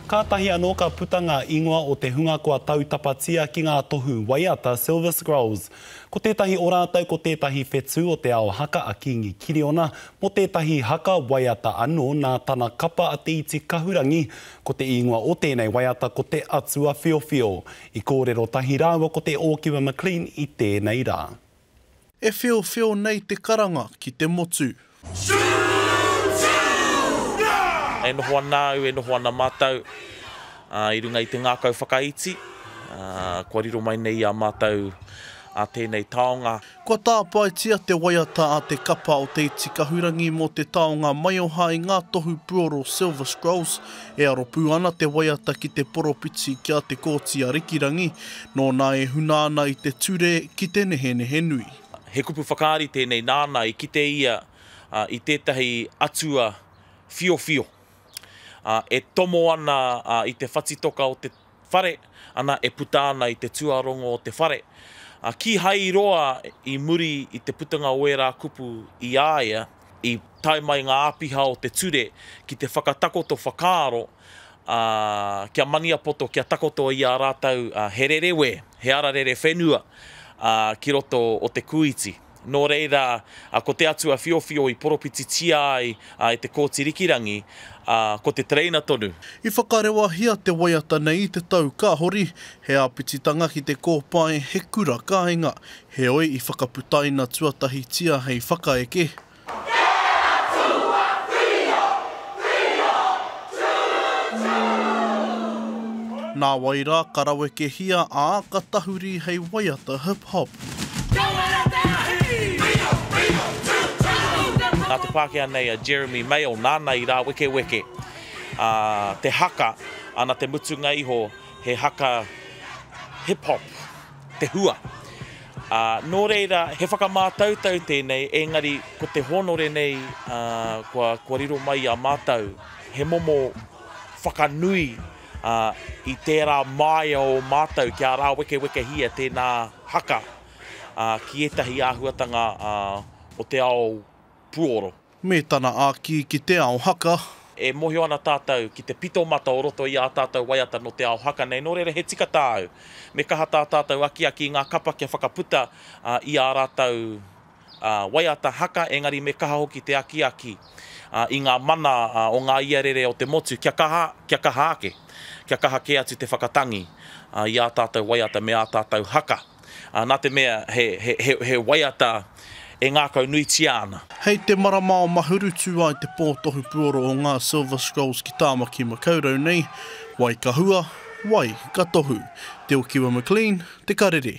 Kātahi anō ka puta ngā ingoa o te hunga kua tautapatia ki ngā tohu waiata Silver Scrolls. Ko tētahi o rātou ko tētahi whetū o te ao haka a Kīngi Kiriona, mō tētahi haka waiata anō nā tana kapa a Te Iti Kahurangi, ko te ingoa o tēnei waiata ko Te Atua Whiowhio. I kōrero tahi rāua ko Te Ōkiwa McLean i tēnei rā. E whiowhio nei te karanga ki te motu. E noho ana au, e noho ana mātou i runga i te ngākau whakaiti, kua riro mai nei i a mātou tēnei taonga. Kua tāpaetia te waiata a te kapa o Te Iti Kahurangi mō te taonga maioha i ngā tohu puoro Silver Scrolls. E aro pū ana te waiata ki te poropiti ki a Te Kooti Arikirangi, nōna e huna ana i te ture ki te nehenehenui. He kupu whakaari tēnei nāna i kite ia i tētahi atua whiowhio e tomo ana i te whatitoka o te whare, ana, e puta ana i te tuarongo o te whare. Ā, kīhai i roa i muri i te putanga o ērā kupu i a ia, i tae mai ngā āpiha o te ture ki te whakatakoto whakaaro, ā, kia Maniapoto kia takoto i a rātou he rerewē, he ara rere whenua, ā, ki roto o Te Kūiti. Nō reira, ko te atua whiowhio i poropititia ai e Te Kooti Rikirangi, ko te tereina tonu. I whakarewahia te waiata nei i te tau ka hori, he āpititanga ki te kōpae He Kura Kāinga, heoi i whakaputaina tuatahitia hei whakaeke. Te Atua whio, whio, tū, tū! Nāwai rā ka rawekehia, ā, ka tahuri hei waiata hip hop. Nā te Pākehā nei a Jeremy Mayall, nāna i rāwekeweke te haka, ana te mutunga iho he haka hip hop te hua. Nō reira, he whakamātautau tēnei, engari ko te hōnore nei kua riro mai i a mātou, he momo whakanui i tērā māia o mātou kia rāwekewekehia tēnā haka ki ētahi āhuatanga o te ao puoro. Me tana āki ki te ao haka. E mōhio ana tātou ki te pito mata o roto i ā tātou waiata nō te ao haka nei, nō reira he tika tāu. Me kaha tā tātou akiaki i ngā kapa kia whakaputa i ā rātou waiata haka, engari me kaha hoki te akiaki i ngā mana o ngā iarere o te motu kia kaha, kia kaha ake, kia kaha kē atu te whakatangi i ā tātou waiata me ā tātou haka. Nā te mea he, he, he, he waiata e ngākaunuitia ana. Hei te marama o Mahuru tū ai te pō tohu puoro o ngā Silver Scrolls ki Tāmaki Makaurau nei, wai ka hua, wai ka tohu. Te Okiwa McLean, Te Karere.